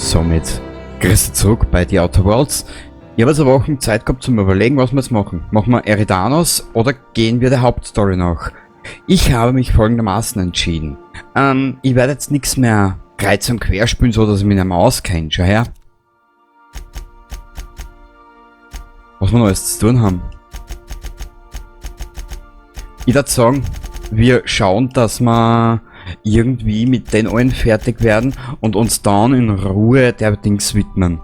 Somit grüß zurück bei The Outer Worlds. Ich habe jetzt eine Woche Zeit gehabt zum Überlegen, was wir jetzt machen. Machen wir Eridanos oder gehen wir der Hauptstory nach? Ich habe mich folgendermaßen entschieden. Ich werde jetzt nichts mehr kreuz und quer spielen, so dass ich mich nicht mehr auskenne. Schau her. Was wir noch alles zu tun haben. Ich würde sagen, wir schauen, dass wir irgendwie mit den allen fertig werden und uns dann in Ruhe der Dings widmen.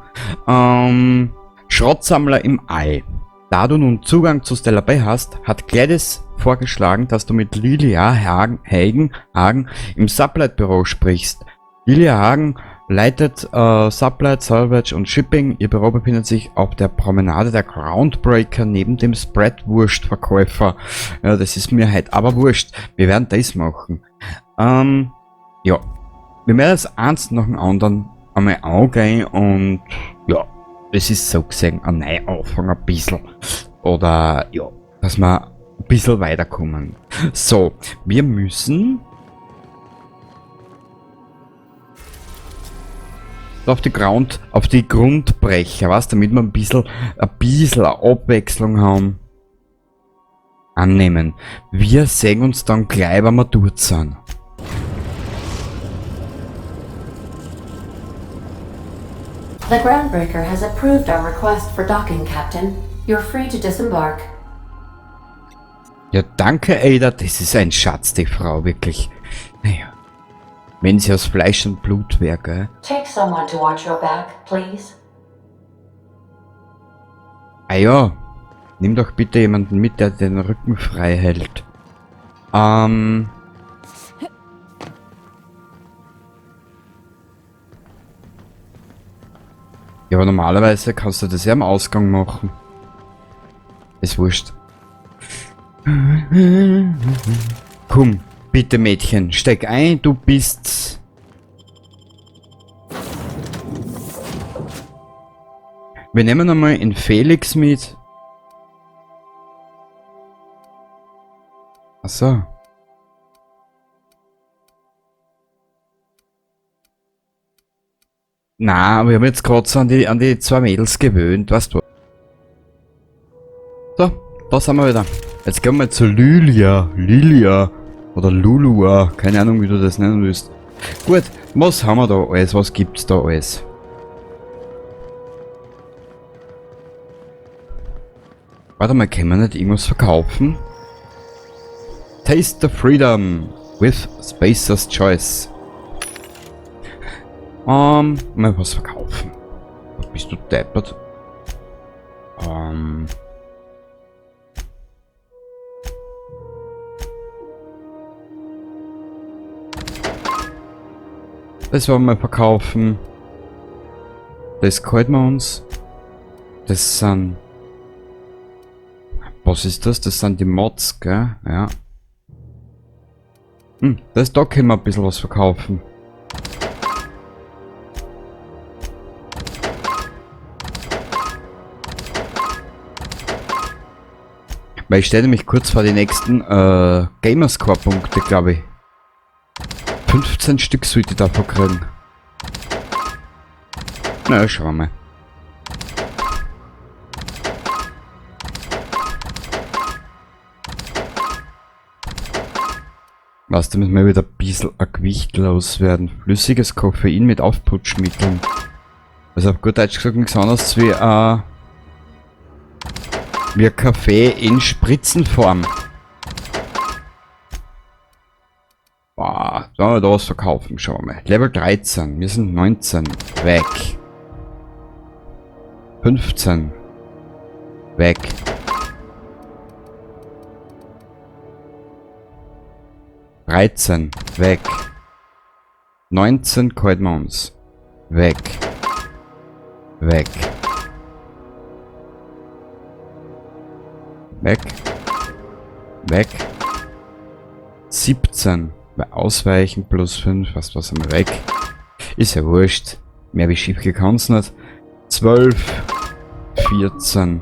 Schrottsammler im All. Da du nun Zugang zu Stellar Bay hast, hat Gladys vorgeschlagen, dass du mit Lilia Hagen im Sublight-Büro sprichst. Lilia Hagen leitet Sublight, Salvage und Shipping. Ihr Büro befindet sich auf der Promenade der Groundbreaker neben dem Spreadwurstverkäufer. Ja, das ist mir halt aber wurscht. Wir werden das machen. Ja. Wir werden das eins nach dem anderen einmal angehen und ja, es ist so gesehen ein Neuanfang ein bisschen. Oder ja, dass wir ein bisschen weiterkommen. So, wir müssen auf die Grundbrecher, was, damit wir ein bisschen Abwechslung haben. Annehmen. Wir sehen uns dann gleich, wenn wir dort sind. The Groundbreaker has approved our request for docking, Captain. You're free to disembark. Ja, danke, Ada. Das ist ein Schatz, die Frau, wirklich. Naja. Wenn sie aus Fleisch und Blut wäre, gell? Take someone to watch your back, please. Ah ja. Nimm doch bitte jemanden mit, der den Rücken frei hält. Ja, aber normalerweise kannst du das ja am Ausgang machen. Ist wurscht. Komm, bitte Mädchen, steig ein, du bist... Wir nehmen einmal den Felix mit. Ach so. Na, aber ich hab jetzt grad so an die zwei Mädels gewöhnt, weißt du. So, da sind wir wieder. Jetzt gehen wir zu Lilia. Lilia. Oder Lulua. Keine Ahnung, wie du das nennen willst. Gut, was haben wir da alles? Was gibt's da alles? Warte mal, können wir nicht irgendwas verkaufen? Taste the Freedom with Spacer's Choice. Mal was verkaufen. Bist du deppert? Das wollen wir verkaufen. Das gefällt mir uns. Das sind... Was ist das? Das sind die Mods, gell? Ja. Das da können wir ein bisschen was verkaufen. Weil ich stehe nämlich kurz vor den nächsten Gamerscore-Punkte, glaube ich. 15 Stück sollte ich davon kriegen. Na, schauen wir mal. Was, da müssen wir wieder ein bisschen ein Gewicht loswerden. Flüssiges Koffein mit Aufputschmitteln. Also auf gut Deutsch gesagt nichts anderes wie Kaffee in Spritzenform. Boah, sollen wir da was verkaufen? Schauen wir mal. Level 13, wir sind 19. Weg. 15. Weg. 13. Weg. 19 halten wir uns. Weg. Weg. Weg. Weg. 17. Bei Ausweichen plus 5. Was haben wir weg? Ist ja wurscht. Mehr wie schief kann's nicht. 12. 14.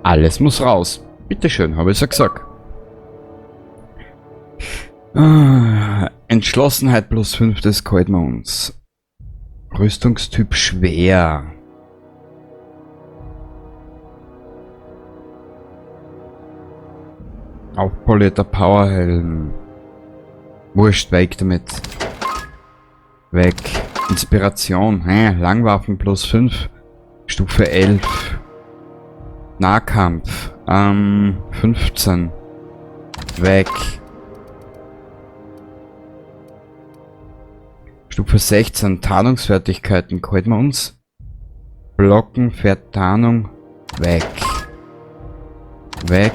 Alles muss raus. Bitteschön, habe ich ja gesagt. Entschlossenheit plus 5, das gefällt mir uns. Rüstungstyp schwer. Aufpolierter Powerhelm. Wurscht, weg damit. Weg. Inspiration. Hä? Langwaffen plus 5. Stufe 11. Nahkampf. 15. Weg. Stufe 16. Tarnungsfertigkeiten. Halten wir uns. Blocken, Vertarnung. Weg. Weg.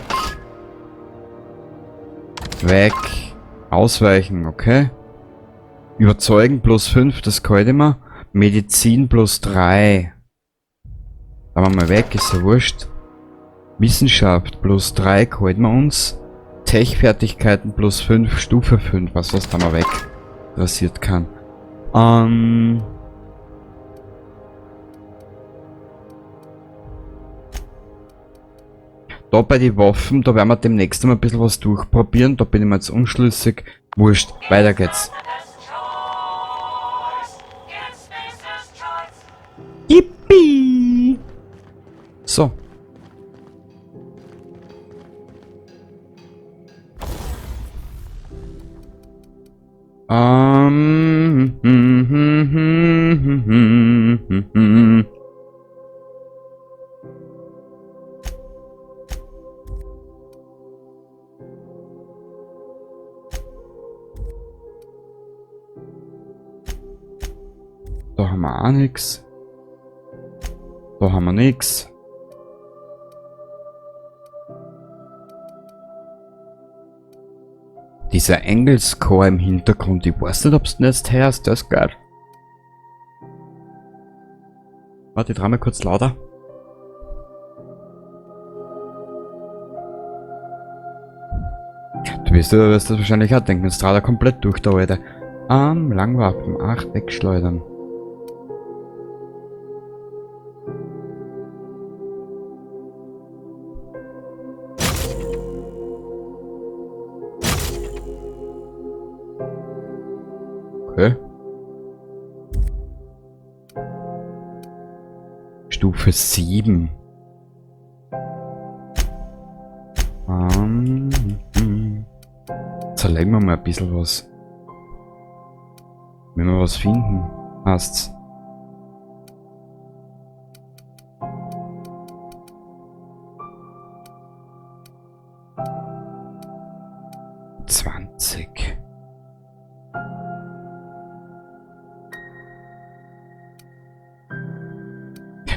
Weg. Ausweichen, okay. Überzeugen plus 5, das kann ich immer. Medizin plus 3. Da machen wir weg, ist ja wurscht. Wissenschaft plus 3, halten wir uns. Tech-Fertigkeiten plus 5, Stufe 5. Was das da mal weg interessiert kann. Da bei den Waffen, da werden wir demnächst mal ein bisschen was durchprobieren. Da bin ich mir jetzt unschlüssig. Wurscht, weiter geht's. Yippie! So. Da haben wir auch nix. Da haben wir nix. Dieser Engelschor im Hintergrund, ich weiß nicht, ob's du jetzt hörst, das ist geil. Warte, ich trau mal kurz lauter. Du wirst das wahrscheinlich auch denken, jetzt trat er komplett durch da, Alter. Langwaffen, 8 wegschleudern. Okay. Stufe 7. Zerlegen wir mal ein bisschen was. Wenn wir was finden, passt's. 20.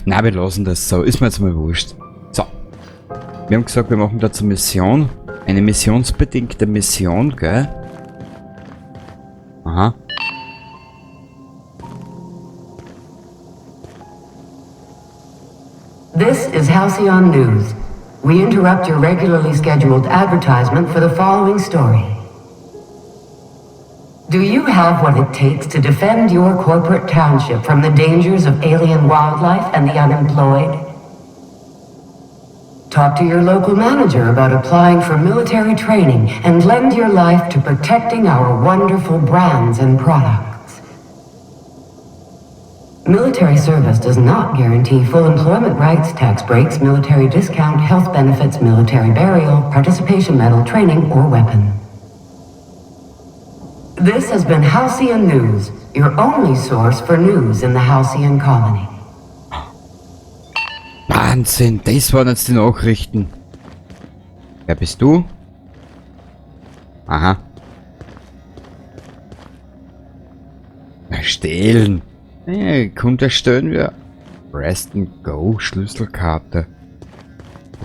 Na, wir lassen das so. Ist mir jetzt mal wurscht. So. Wir haben gesagt, wir machen dazu Mission. Eine missionsbedingte Mission, gell? Aha. This is Halcyon News. We interrupt your regularly scheduled advertisement for the following story. Do you have what it takes to defend your corporate township from the dangers of alien wildlife and the unemployed? Talk to your local manager about applying for military training and lend your life to protecting our wonderful brands and products. Military service does not guarantee full employment rights, tax breaks, military discount, health benefits, military burial, participation medal, training, or weapon. This has been Halcyon News, your only source for news in the Halcyon Colony. Wahnsinn, das waren jetzt die Nachrichten. Wer bist du? Aha. Na, stehlen. Hey, kommt der stehlen wir. Rest and Go Schlüsselkarte.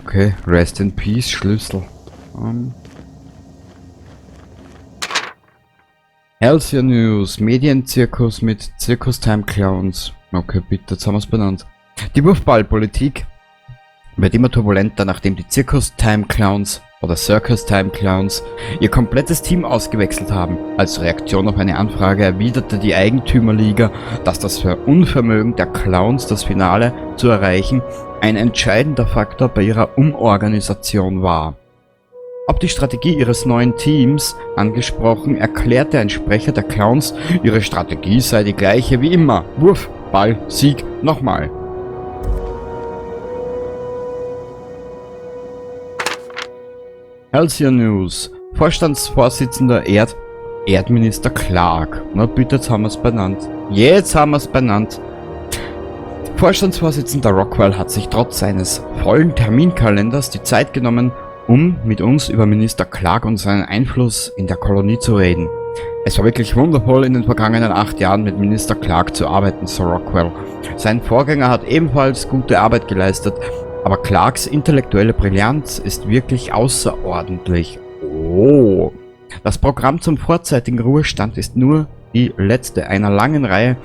Okay, Rest in Peace Schlüssel. Halcyon News, Medienzirkus mit Zirkus Time Clowns. Okay, bitte, jetzt haben wir's benannt. Die Wurfballpolitik wird immer turbulenter, nachdem die Zirkus Time Clowns oder Circus Time Clowns ihr komplettes Team ausgewechselt haben. Als Reaktion auf eine Anfrage erwiderte die Eigentümerliga, dass das Unvermögen der Clowns, das Finale zu erreichen, ein entscheidender Faktor bei ihrer Umorganisation war. Auf die Strategie ihres neuen Teams angesprochen, erklärte ein Sprecher der Clowns, ihre Strategie sei die gleiche wie immer. Wurf, Ball, Sieg, nochmal. Halcyon News. Vorstandsvorsitzender Erdminister Clark. Na bitte, jetzt haben wir's benannt. Jetzt haben wir's benannt. Vorstandsvorsitzender Rockwell hat sich trotz seines vollen Terminkalenders die Zeit genommen, um mit uns über Minister Clark und seinen Einfluss in der Kolonie zu reden. Es war wirklich wundervoll, in den vergangenen 8 Jahren mit Minister Clark zu arbeiten, so Rockwell. Sein Vorgänger hat ebenfalls gute Arbeit geleistet, aber Clarks intellektuelle Brillanz ist wirklich außerordentlich. Oh. Das Programm zum vorzeitigen Ruhestand ist nur die letzte einer langen Reihe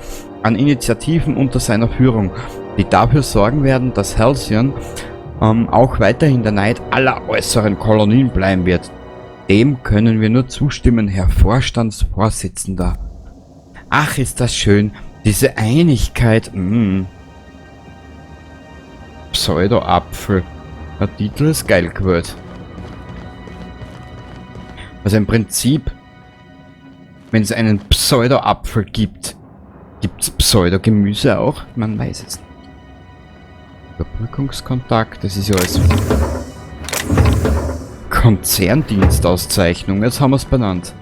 an Initiativen unter seiner Führung, die dafür sorgen werden, dass Halcyon auch weiterhin der Neid aller äußeren Kolonien bleiben wird. Dem können wir nur zustimmen, Herr Vorstandsvorsitzender. Ach, ist das schön. Diese Einigkeit. Pseudo-Apfel. Der Titel ist geil gewählt. Also im Prinzip, wenn es einen Pseudo-Apfel gibt, gibt's Pseudo-Gemüse auch? Man weiß es nicht. Überbrückungskontakt, das ist ja alles. Konzerndienstauszeichnung, jetzt haben wir's benannt.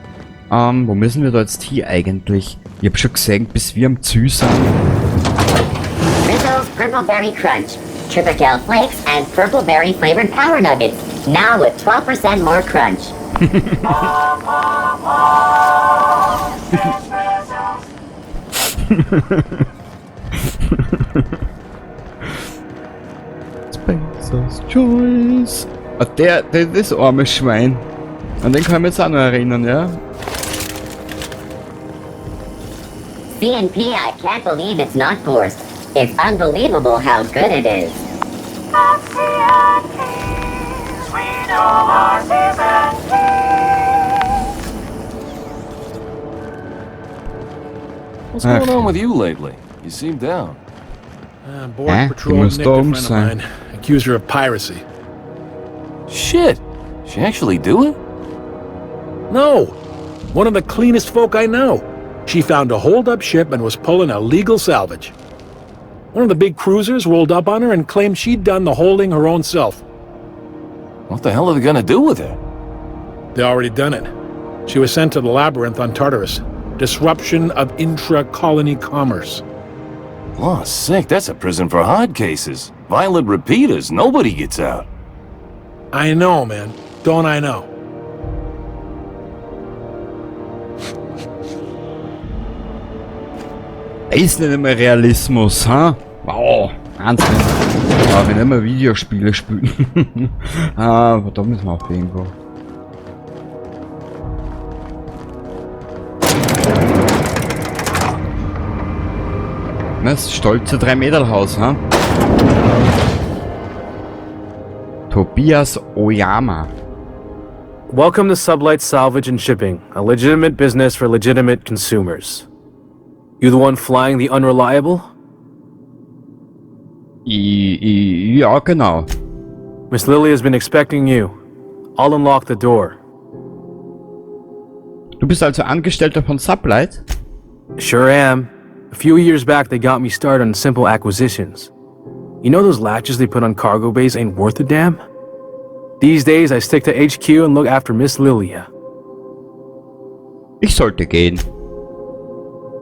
Wo müssen wir da jetzt hier eigentlich? Ich hab schon gesehen, bis wir am Ziel sind. Rizzo's Purple Berry Crunch, Triple Flakes and Purple Berry Flavored Power Nuggets. Now with 12% more crunch. Spencer's Choice. Ah, der, das arme Schwein. An den kann ich mich jetzt auch noch erinnern, ja? C&P, I can't believe it's not forced. It's unbelievable how good it is. At C&P's, we know our C's and P's. What's going on with you lately? You seem down. Borg Hä? Patrol Die muss nicked da a oben friend of sein. mine, accused her of piracy. Shit! She actually do it? No! One of the cleanest folk I know. She found a hold-up ship and was pulling a legal salvage. One of the big cruisers rolled up on her and claimed she'd done the holding her own self. What the hell are they gonna do with her? They already done it. She was sent to the labyrinth on Tartarus. Disruption of intra-colony commerce. Lost sick, that's a prison for hard cases. Violent repeaters, nobody gets out. I know, man. Don't I know? Ist nicht einmal Realismus, ha? Wow, Wahnsinn. Aber wenn immer Videospiele spielen. Ah, aber da müssen wir auf irgendwo. Das stolze 3-Meter-Haus, ha? Tobias Oyama. Welcome to Sublight Salvage and Shipping, a legitimate business for legitimate consumers. You the one flying the Unreliable? Ja, genau. Miss Lily has been expecting you. I'll unlock the door. Du bist also Angestellter von Sublight? Sure am. A few years back, they got me started on simple acquisitions. You know those latches they put on cargo bays ain't worth a damn? These days, I stick to HQ and look after Miss Lilia. Ich sollte gehen.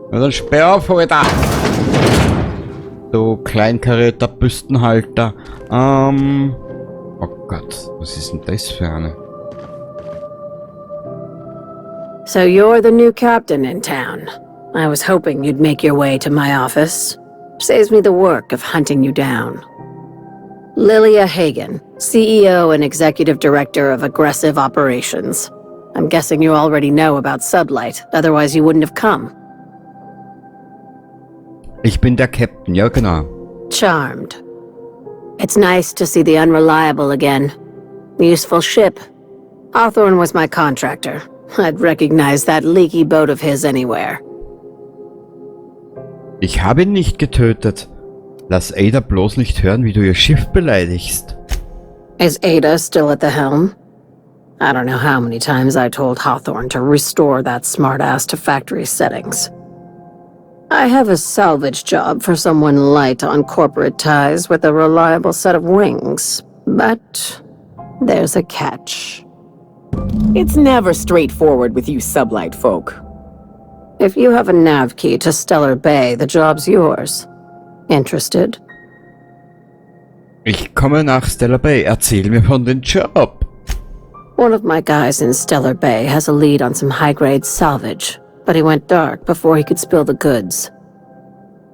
Na dann sperr auf, Alter! Du kleinkarierter Büstenhalter. Oh Gott, was ist denn das für eine? So you're the new captain in town. I was hoping you'd make your way to my office. Saves me the work of hunting you down. Lilia Hagen, CEO and Executive Director of Aggressive Operations. I'm guessing you already know about Sublight, otherwise you wouldn't have come. Ich bin der Captain, ja genau. Charmed. It's nice to see the Unreliable again. Useful ship. Hawthorne was my contractor. I'd recognize that leaky boat of his anywhere. Ich habe ihn nicht getötet. Lass Ada bloß nicht hören, wie du ihr Schiff beleidigst. Is Ada still at the helm? I don't know how many times I told Hawthorne to restore that smartass to factory settings. I have a salvage job for someone light on corporate ties with a reliable set of wings, but there's a catch. It's never straightforward with you sublight folk. If you have a nav key to Stellar Bay, the job's yours. Interested? Ich komme nach Stellar Bay. Erzähl mir von dem Job. One of my guys in Stellar Bay has a lead on some high-grade salvage, but he went dark before he could spill the goods.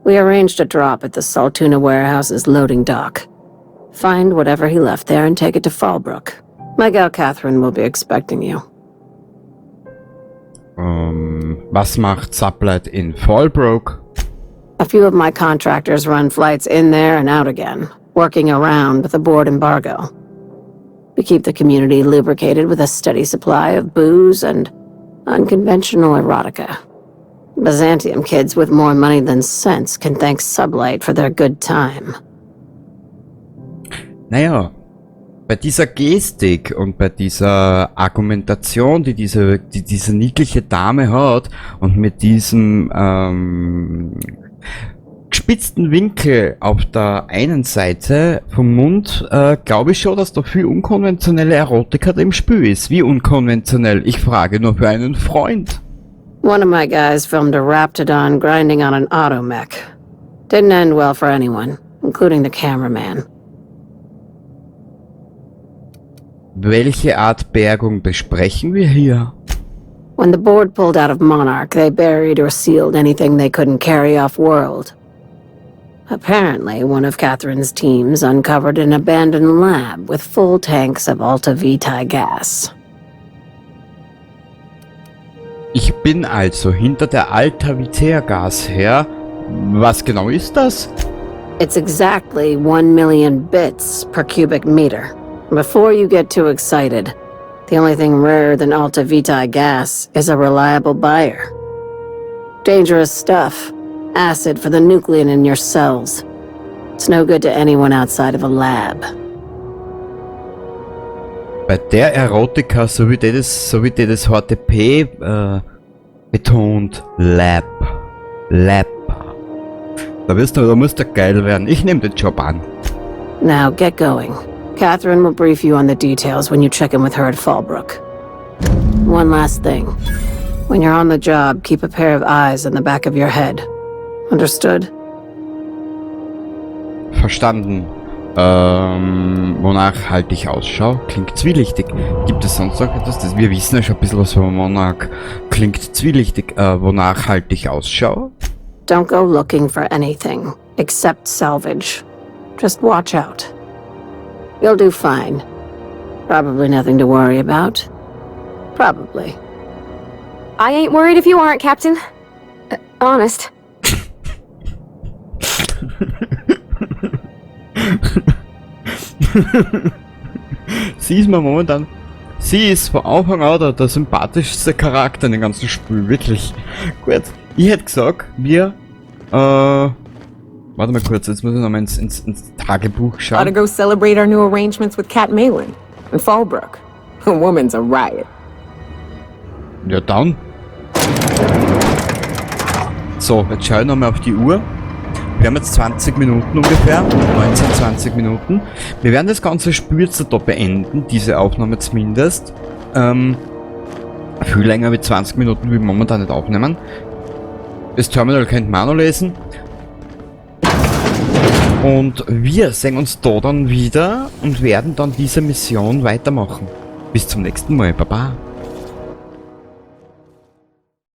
We arranged a drop at the Saltuna warehouse's loading dock. Find whatever he left there and take it to Fallbrook. My gal Catherine will be expecting you. Was macht Sublight in Fallbrook? A few of my contractors run flights in there and out again, working around the board embargo. We keep the community lubricated with a steady supply of booze and unconventional erotica. Byzantium kids with more money than sense can thank Sublight for their good time. Naja, bei dieser Gestik und bei dieser Argumentation, die diese niedliche Dame hat und mit diesem gespitzten Winkel auf der einen Seite vom Mund, glaube ich schon, dass da viel unkonventionelle Erotika im Spiel ist. Wie unkonventionell? Ich frage nur für einen Freund. One of my guys filmed a Raptidon grinding on an automech. Didn't end well for anyone, including the cameraman. Welche Art Bergung besprechen wir hier? When the board pulled out of Monarch, they buried or sealed anything they couldn't carry off-world. Apparently, one of Catherine's teams uncovered an abandoned lab with full tanks of Alta Vitae gas. Ich bin also hinter der Alta Vitae Gas her. Was genau ist das? It's exactly 1 million bits per cubic meter. Before you get too excited, the only thing rarer than Alta Vitae gas is a reliable buyer. Dangerous stuff. Acid for the nuclein in your cells. It's no good to anyone outside of a lab. Bei der Erotika, so wie die das harte P betont, Lab. Lab. Da musst du geil werden. Ich nehme den Job an. Now get going. Catherine will brief you on the details when you check in with her at Fallbrook. One last thing. When you're on the job, keep a pair of eyes in the back of your head. Understood? Verstanden. Wonach halte ich Ausschau? Klingt zwielichtig. Gibt es sonst noch etwas? Wir wissen ja schon ein bisschen was von Monarch. Klingt zwielichtig. Wonach halte ich Ausschau? Don't go looking for anything, except salvage. Just watch out. You'll do fine. Probably nothing to worry about. Probably. I ain't worried if you aren't, Captain. Honest. Sie ist von Anfang an der sympathischste Charakter in dem ganzen Spiel, wirklich. Gut, ich hätte gesagt, warte mal kurz, jetzt muss ich nochmal ins Tagebuch Ought to schauen. Go celebrate our new arrangements with Cat Malin in Fallbrook. The woman's a riot. Ja, dann. So, jetzt schau ich nochmal auf die Uhr. Wir haben jetzt 20 Minuten ungefähr, 19, 20 Minuten. Wir werden das ganze Spiel jetzt da beenden, diese Aufnahme zumindest. Viel länger wie 20 Minuten will ich momentan nicht aufnehmen. Das Terminal könnt man auch noch lesen. Und wir sehen uns da dann wieder und werden dann diese Mission weitermachen. Bis zum nächsten Mal. Baba.